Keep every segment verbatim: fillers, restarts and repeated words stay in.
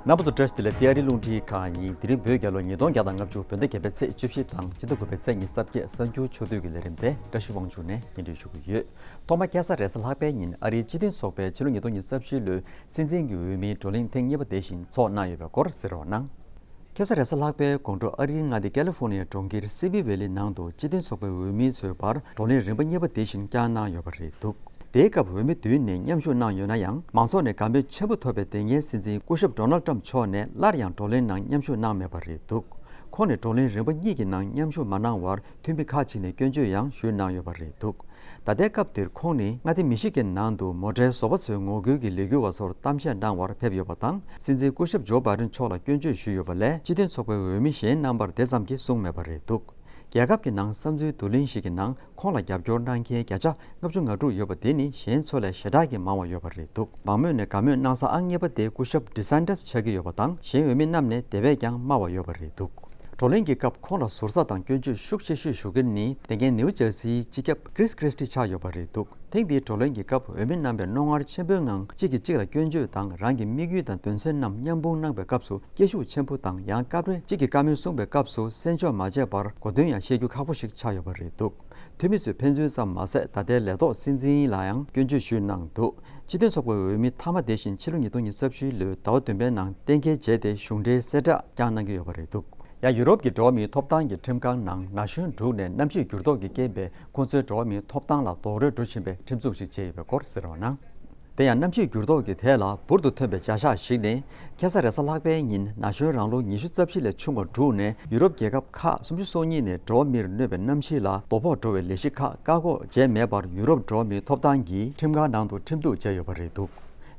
རྣམ་པ་ཚོ་བཀྲ་ཤིས་བདེ་ལེགས། འདི་ཨ་རིའི་རླུང་འཕྲིན་ཁང་ཡིན། དེ་རིང་བོད་རྒྱལ་ལོ་ཉིས་སྟོང་བརྒྱ་དང་ལྔ་བཅུ། བོད་ཟླ་བརྒྱད་པའི་ཚེས་བཅུ་བཞི་དང་སྤྱི་ཟླ་དགུ་པའི་ཚེས་ཉི་ཤུ་རྩ་བརྒྱད། གསར་འགྱུར་ཆུ་ཚོད་ཀྱི་ལས་རིམ་དེ་བཀྲ་ཤིས་དབང་ཕྱུག་ནས་སྙན་སྒྲོན་ཞུ་གི་ཡོད། ཐོག་མར་ཁ་སང་རེས་གཟའ་ལྷག་པའི་ཉིན་ཨ་རིའི་སྤྱི་མཐུན་ཚོགས་པའི་ཕྱི་ལོ་ཉིས་སྟོང་ཉི་ཤུ་རྩ་བཞི་ལོའི་སྲིད་འཛིན་གྱི་འོས་མིའི་བགྲོ་གླེང་ཐེངས་གཉིས་པ་དེ་བཞིན་ཚོགས་གནང་ཡོད་པའི་སྐོར་གསན་རོགས་གནང་། ཁ་སང་རེས་གཟའ་ལྷག་པའི་དགོང་དྲོ་ཨ་རིའི་མངའ་སྡེ་ཀ་ལི་ཧྥོ་ནི་ཡའི་གྲོང་ཁྱེར་སི་པི་ཝེ་ལི་ནང་དུ་སྤྱི་མཐུན་ཚོགས་པའི་འོས་མི་ཚོའི་བར་བགྲོ་གླེང་རིམ་པ་གཉིས་པ་དེ་བཞིན་བསྐྱངས་གནང་ཡོད་པ་རེད་འདུག་དེའི་སྐབས་འོས་མི་བདུན་ནས་མཉམ་ཞུགས་གནང་ཡོད་ན་ཡང་། མང་ཚོགས་ནས་དགའ་མོས་ཆེན་པོ་ཐོབ་པའི་དེ་སྔའི་སྲིད་འཛིན་སྐུ་ཞབས་ཌོ་ནལ་ཊམ་མཆོག་ནས་སླར་ཡང་བགྲོ་གླེང་ནང་མཉམ་ཞུགས་གནང་མེད་པ་རེད་འདུག་ཁོང་ནས་བགྲོ་གླེང་རིམ་པ་གཉིས་ཀྱི་ནང་མཉམ་ཞུགས་མ་གནང་བར་འཐུས་མི་ཁག་ཅིག་ནས་སྐྱོན་བརྗོད་ཡང་ཞུས་གནང་ཡོད་པ་རེད་འདུག་ད་ལྟའི་སྐབས་འདིར་ཁོང་ནི་མངའ་སྡེ་མི་ཤི་གན་ནང་དུ་མོ་ཊའི་བཟོ་པ་ཚོའི་ངོ་རྒོལ་གྱི་ལས་འགུལ་བ་ཚོར་གཏམ་བཤད་གནང་བར་ཕེབས་ཡོད་པ་དང་། སྲིད་འཛིན་སྐུ་ཞབས་ཇོ་བྷའི་ཌེན་མཆོག་ལ་སྐྱོན་བརྗོད་ཞུས་ཡོད་པ་ལས། སྤྱི་མཐུན་ཚོགས་པའི་འོས་མི་གཞན་རྣམ་པར་དེ་ཙམ་གྱིས་གསུངས་མེད་པ་རེད་འདུག་རྒྱལ་ཁབ་ཀྱི་ནང་བསམ་ཚུལ་བསྡུ་ལེན་ཞིག་གི་ནང་ཁོང་ལ་རྒྱབ་སྐྱོར་གནང་མཁན་བརྒྱ་ཆ་ལྔ་བཅུ་ང་དྲུག་ཡོད་པ་དེ་ནི་གཞན་ཚོ་ལས་ཞེ་དྲག་གིས་མང་བ་ཡོད་པ་རེད་འདུག་མང་མོས་ནས་དགའ་མོས་གནང་ས་ཨང་གཉིས་པ་དེ་སྐུ་ཞབས་ཌི་སན་ཊི་སི་ཆགས་ཀྱི་ཡོད་པ་དང་། གཞན་འོས་མི་རྣམས་ནས་དེ་བས་ཀྱང་དམའ་བ་ཡོད་པ་རེད་འདུག་བགྲོ་གླེང་གི་སྐབས་ཁོང་ལ་ཟུར་ཟ་དང་སྐྱོན་བརྗོད་ཤུགས་ཆེ་ཤོས་ཞུ་མཁན་ནི་དེ་སྔའི་ནིའུ་ཇར་སིའི་སྤྱི་ཁྱབ་ཀྲིས་ཀྲི་སི་ཊི་ཆགས་ཡོད་པ་རེད་འདུག་ཐེངས་འདིའི་བགྲོ་གླེང་གི་སྐབས་འོས་མི་རྣམ་པས་རྣོ་ངར་ཆེན་པོའི་ངང་གཅིག་གིས་གཅིག་ལ་སྐྱོན་བརྗོད་དང་། རང་གི་དམིགས་ཡུལ་དང་དོན་ཚན་རྣམས་མཉམ་སྤུངས་གནང་པའི་སྐབས་སུ་སྐད་ཤུགས་ཆེན་པོ་དང་། ཡང་སྐབས་རེ་གཅིག་གིས་བཀའ་མོལ་གསུངས་པའི་སྐབས་སུ་གསན་འཇོག་མ་བྱས་པར་གོ་དོན་ཡང་ཤེས་རྒྱུ་ཁག་པོ་ཞིག་ཆགས་ཡོད་པ་རེད་འདུག་འཐུས་མི་ཚོས་ཕན་ཚུན་ཙམ་མ་ཟད། ད་ལྟའི་ལས་ཐོག་སྲིད་འཛིན་ལ་ཡང་སྐྱོན་བརྗོད་ཞུས་གནང་འདུག་སྤྱི་མཐུན་ཚོགས་པའི་འོས་མི་མཐའ་མ་དེ་བཞིན་ཕྱི་ལོ་ཉིས་སྟོང་ཉི་ཤུ་རྩ་བཞི་ལོའི་ཟླ་བ་བདུན་པའི་ནང་གཏན་འཁེལ་བྱས་ཏེ་གཞུང་འབྲེལ་གསལ་བསྒྲགས་བསྐྱངས་གནང་གི་ཡོད་པ་རེད་འདུག་ཡང་ཡུ་རོབ་ཀྱི་འགྲོ་བ་མིའི་ཐོབ་ཐང་གི་ཁྲིམས་ཁང་ནང་ན་གཞོན་དྲུག་ནས་གནམ་གཤིས་འགྱུར་ལྡོག་གི་རྐྱེན་པས་ཁོང་ཚོའི་འགྲོ་བ་མིའི་ཐོབ་ཐང་ལ་རྡོག་རོལ་འགྲོ་བཞིན་པའི་ཁྲིམས་འཛུགས་ཤིག་བྱས་ཡོད་པའི་སྐོར་གསལ་རོགས་གནང་། དེ་ཡང་གནམ་གཤིས་འགྱུར་ལྡོག་གི་ཐད་ལ་འབུར་དུ་ཐོན་པའི་བྱ་གཞག་ཞིག་ནི། ཁ་སང་རེས་གཟའ་ལྷག་པའི་ཉིན་ན་གཞོན་རང་ལོ་ཉི་ཤུ་རྩ་བཞི་ལས་ཆུང་བ་དྲུག་ནས་ཡུ་རོབ་རྒྱལ་ཁབ་ཁག་སུམ་ཅུ་སོ་གཉིས་ནས་འགྲོ་བ་མིར་གནོད་པའི་གནམ་གཤིས་ལ་ལྡོག་ཕོག་འགྲོ་བའི་ལས་གཞི་ཁག་བཀག་འགོག་བྱས་མེད་པར་ཡུ་རོབ་འགྲོ་བ་མིའི་ཐོབ་ཐང་གི་ཁྲིམས་ཁང་ནང་དུ་ཁྲིམས་གཏུག་བྱས་ཡོད་པ་རེད་འདུག་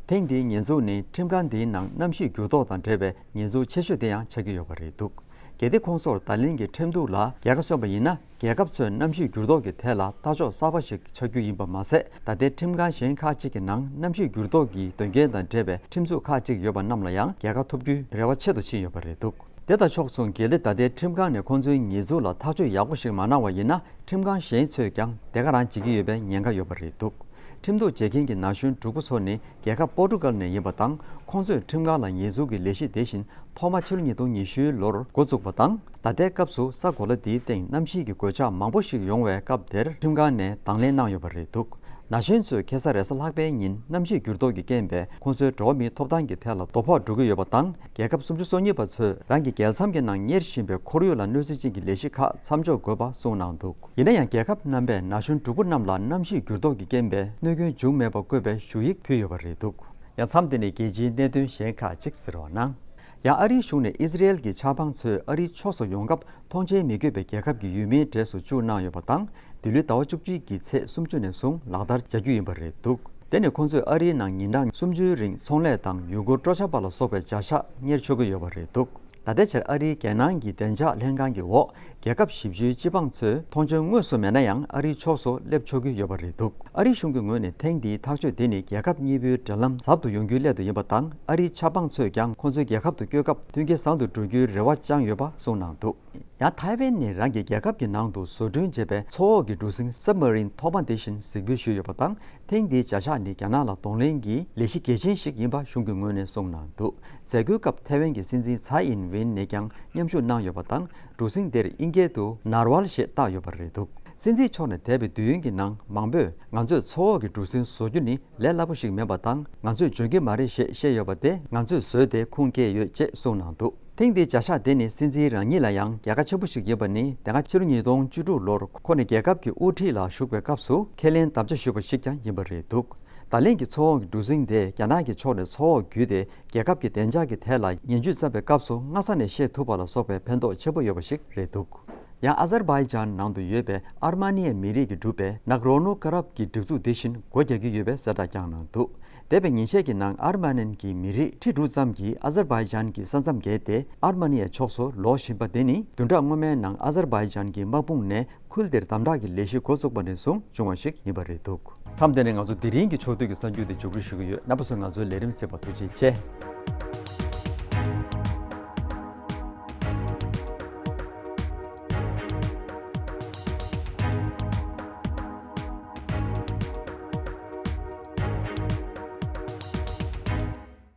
ཐེངས་འདིའི་ཉེས་འཛུགས་ནི་ཁྲིམས་ཁང་འདིའི་ནང་གནམ་གཤིས་འགྱུར་ལྡོག་དང་འབྲེལ་བའི་ཉེས་འཛུགས་ཆེ་ཤོས་དེ་ཡང་ཆགས་ཀྱི་ཡོད་པ་རེད་འདུག་གལ་ཏེ་ཁོང་ཚོར་ད་ལན་གྱི་ཁྲིམས་གཏུག་ལ་རྒྱལ་ཁ་སོན་པ་ཡིན་ན། རྒྱལ་ཁབ་ཚོས་གནམ་གཤིས་འགྱུར་ལྡོག་གི་ཐད་ལ་ལྟ་ཕྱོགས་གསར་པ་ཞིག་ཆགས་རྒྱུ་ཡིན་པ་མ་ཟད། ད་ལྟའི་ཁྲིམས་ཁང་གཞན་ཁག་ཅིག་གི་ནང་གནམ་གཤིས་འགྱུར་ལྡོག་གི་དོན་རྐྱེན་དང་འབྲེལ་བའི་ཁྲིམས་འཛུགས་ཁག་ཅིག་ཡོད་པ་རྣམས་ལ་ཡང་རྒྱལ་ཁ་ཐོབ་རྒྱུའི་རེ་བ་ཆེ་རུ་ཕྱིན་ཡོད་པ་རེད་འདུག་དེ་དང་ཕྱོགས་མཚུངས། གལ་ཏེ་ད་ལྟའི་ཁྲིམས་ཁང་ནས་ཁོང་ཚོའི་ཉེས་འཛུགས་ལ་ཐག་གཅོད་ཡག་པོ་ཞིག་མ་གནང་བ་ཡིན་ན། ཁྲིམས་ཁང་གཞན་ཚོས་ཀྱང་དེ་ག་རང་བྱེད་ཀྱི་ཡོད་པའི་ཉེན་ཁ་ཡོད་པ་རེད་འདུག་ཁྲིམས་གཏུག་བྱེད་མཁན་གྱི་ན་གཞོན་དྲུག་པོ་ཚོ་ནི་རྒྱལ་ཁབ་པོར་ཀྲུ་གལ་ནས་ཡིན་པ་དང་། ཁོང་ཚོས་ཁྲིམས་ཁང་ལ་ཉེས་འཛུགས་ཀྱི་ལས་གཞི་དེ་བཞིན་ཐོག་མ་ཕྱི་ལོ་ཉིས་སྟོང་ཉི་ཤུའི་ལོར་འགོ་བཙུགས་པ་དང་། ད་ལྟའི་སྐབས་སུ་ས་གོ་ལ་འདིའི་སྟེང་གནམ་གཤིས་ཀྱི་གོད་ཆག་མང་པོ་ཞིག་ཡོང་བའི་སྐབས་དེར་ཁྲིམས་ཁང་ནས་དང་ལེན་གནང་ཡོད་པ་རེད་འདུག་ན་གཞོན་ཚོས་ཁ་སང་རེས་གཟའ་ལྷག་པའི་ཉིན་གནམ་གཤིས་འགྱུར་ལྡོག་གི་རྐྱེན་པས་ཁོང་ཚོའི་འགྲོ་བ་མིའི་ཐོབ་ཐང་གི་ཐད་ལ་ལྡོག་ཕོག་འགྲོ་གི་ཡོད་པ་དང་། རྒྱལ་ཁབ་སུམ་ཅུ་སོ་གཉིས་པ་ཚོས་རང་གི་རྒྱལ་མཚམས་ཀྱི་ནང་གཉེར་བཞིན་པའི་ཁོར་ཡུག་ལ་གནོད་འཚེ་ཅན་གྱི་ལས་གཞི་ཁག་མཚམས་འཇོག་དགོས་པ་གསུངས་གནང་འདུག་ཡིན་ན་ཡང་། རྒྱལ་ཁབ་རྣམ་པས་ན་གཞོན་དྲུག་པོ་རྣམས་ལ་གནམ་གཤིས་འགྱུར་ལྡོག་གི་རྐྱེན་པས་གནོད་སྐྱོན་བྱུང་མེད་པ་བཀོད་པའི་ཞུ་ཡིག་ཕུལ་ཡོད་པ་རེད་འདུག་ཡང་མཚམས་དེ་ནས་རྒྱལ་སྤྱིའི་གནད་དོན་གཞན་ཁག་ཅིག་གསན་རོགས་གནང་། ཡང་ཨ་རིའི་གཞུང་ནས་ཨི་ཟི་རེལ་གྱི་ཆབ་འབངས་ཚོས་ཨ་རིའི་ཕྱོགས་སུ་ཡོང་སྐབས། ཐོངས་མཆན་མི་དགོས་པའི་རྒྱལ་ཁབ་ཀྱི་ཡུལ་མིའི་གྲས་སུ་བཅུག་གནང་ཡོད་པ་དང་། འདི་ལོའི་ཟླ་བ་བཅུ་གཅིག་གི་ཚེས་སུམ་ཅུ་ནས་བཟུང་ལག་བསྟར་བྱ་རྒྱུ་ཡིན་པ་རེད་འདུག་དེ་ནི་ཁོང་ཚོས་ཨ་རིའི་ནང་ཉིན་གྲངས་སུམ་ཅུའི་རིང་ཚོང་ལས་དང་ཡུལ་སྐོར་སྤྲོ་འཆམ་པ་ལ་སོགས་པའི་བྱ་གཞག་གཉེར་ཆོག་གི་ཡོད་པ་རེད་འདུག་ད་ལྟའི་ཆར་ཨ་རིའི་རྒྱལ་ནང་གི་བདེ་འཇགས་ལྷན་ཁང་གི་འོག་རྒྱལ་ཁབ་བཞི་བཅུའི་སྤྱི་འབངས་ཚོས་ཐོངས་མཆན་དངོས་སུ་མེད་ན་ཡང་། ཨ་རིའི་ཕྱོགས་སུ་སླེབས་ཆོག་གི་ཡོད་པ་རེད་འདུག་ཨ་རིའི་གཞུང་གི་ངོས་ནས་ཐེངས་འདིའི་ཐག་གཅོད་དེ་ནི་རྒྱལ་ཁབ་གཉིས་པོའི་འབྲེལ་ལམ་ཟབ་ཏུ་ཡོང་རྒྱུའི་སླད་དུ་ཡིན་པ་དང་། ཨ་རིའི་ཆབ་འབངས་ཚོས་ཀྱང་ཁོང་ཚོའི་རྒྱལ་ཁབ་ཏུ་སྐྱོད་སྐབས་མཐུན་རྐྱེན་བཟང་དུ་འགྲོ་རྒྱུའི་རེ་བ་བཅངས་ཡོད་པ་གསུངས་གནང་འདུག་ཡང་ཐའེ་ཝན་ནས་རང་གི་རྒྱལ་ཁབ་ཀྱི་ནང་དུ་བཟོ་སྐྲུན་བྱས་པའི་མཚོ་འོག་གི་གྲུ་གཟིངས་སབ་མ་རིན་ཐོག་མ་དེ་བཞིན་གཟིགས་འབུལ་ཞུས་ཡོད་པ་དང་། ཐེངས་འདིའི་བྱ་གཞག་ནི་རྒྱ་ནག་ལ་གདོང་ལེན་གྱི་ལས་གཞི་གལ་ཆེན་ཞིག་ཡིན་པ་གཞུང་གི་ངོས་ནས་གསུངས་གནང་འདུག་མཛད་སྒོའི་སྐབས་ཐའེ་ཝན་གྱི་སྲིད་འཛིན་ཚའེ་ཨིན་ཝིན་ནས་ཀྱང་མཉམ་ཞུགས་གནང་ཡོད་པ་དང་། གྲུ་གཟིངས་དེར་དབྱིན་སྐད་དུ་ནར་ཝལ་ཞེས་བཏགས་ཡོད་པ་རེད་འདུག་སྲིད་འཛིན་མཆོག་ནས་འདས་པའི་དུས་ཡུན་གྱི་ནང་མང་པོས་ང་ཚོས་མཚོ་འོག་གི་གྲུ་གཟིངས་བཟོ་རྒྱུ་ནི་ལས་སླ་པོ་ཞིག་མིན་པ་དང་། ང་ཚོས་འཇོན་གྱི་མ་རེད་ཞེས་བཤད་ཡོད་པ་དེ་ང་ཚོས་བཟོས་ཏེ་ཁུངས་སྐྱེལ་ཡོད་ཅེས་གསུངས་གནང་འདུག་ཐེངས་འདིའི་བྱ་གཞག་དེ་ནི་སྲིད་འཛིན་རང་ཉིད་ལ་ཡང་རྒྱལ་ཁ་ཆེན་པོ་ཞིག་ཡིན་པ་ནི། དེ་སྔ་ཕྱི་ལོ་ཉིས་སྟོང་བཅུ་དྲུག་ལོར་ཁོ་ནི་རྒྱལ་ཁབ་ཀྱི་དབུ་ཁྲིད་ལ་ཞུགས་པའི་སྐབས་སུ་ཁས་ལེན་དམ་བཅའ་ཞུས་པ་ཞིག་ཀྱང་ཡིན་པ་རེད་འདུག་ད་ལན་གྱི་མཚོ་འོག་གི་གྲུ་གཟིངས་དེ་རྒྱ་ནག་གི་ཕྱོགས་ནས་མཚོ་འོག་བརྒྱུད་དེ་རྒྱལ་ཁབ་ཀྱི་བདེ་འཇགས་ཀྱི་ཐད་ལ་ངན་ཇུས་བརྩམས་པའི་སྐབས་སུ་སྔ་ས་ནས་ཤེས་ཐུབ་པ་ལ་སོགས་པའི་ཕན་ཐོགས་ཆེན་པོ་ཡོད་པ་ཞིག་རེད་འདུག་ཡང་ཨ་ཟར་བྷའི་ཇན་ནང་དུ་ཡོད་པའི་ཨར་མ་ནི་ཡའི་མི་རིགས་ཀྱིས་གྲུབ་པའི་ནག་རོ་ནུ་ཀ་རབ་ཀྱི་སྒྲིག་འཛུགས་དེ་བཞིན་སྒོ་རྒྱག་གི་ཡོད་པའི་གསལ་བསྒྲགས་ཀྱང་གནང་འདུག་འདས་པའི་ཉིན་ཤས་ཀྱི་ནང་ཨར་མ་ནན་གྱི་མི་རིགས་ཁྲི་དྲུག་ཙམ་གྱིས་ཨ་ཟར་བྷའི་ཇན་གྱི་ས་མཚམས་བརྒལ་ཏེ་ཨར་མ་ནི་ཡའི་ཕྱོགས་སུ་ལོག་བཞིན་པ་དེ་ནི་བདུན་ཕྲག་སྔོན་མའི་ནང་ཨ་ཟར་བྷའི་ཇན་གྱི་དམག་དཔུང་ནས་ཁུལ་དེར་དམ་དྲག་གི་ལས་གཞི་འགོ་བཙུགས་པ་ནས་བཟུང་བྱུང་བ་ཞིག་ཡིན་པ་རེད་འདུག་མཚམས་དེ་ནས་ང་ཚོ་དེ་རིང་གི་ཕྱོགས་བསྡུས་ཀྱི་གསར་འགྱུར་དེ་མཇུག་སྒྲིལ་ཞུ་གི་ཡོད། རྣམ་པ་ཚོས་ང་ཚོའི་ལས་རིམ་གཟིགས་པར་ཐུགས་རྗེ་ཆེ།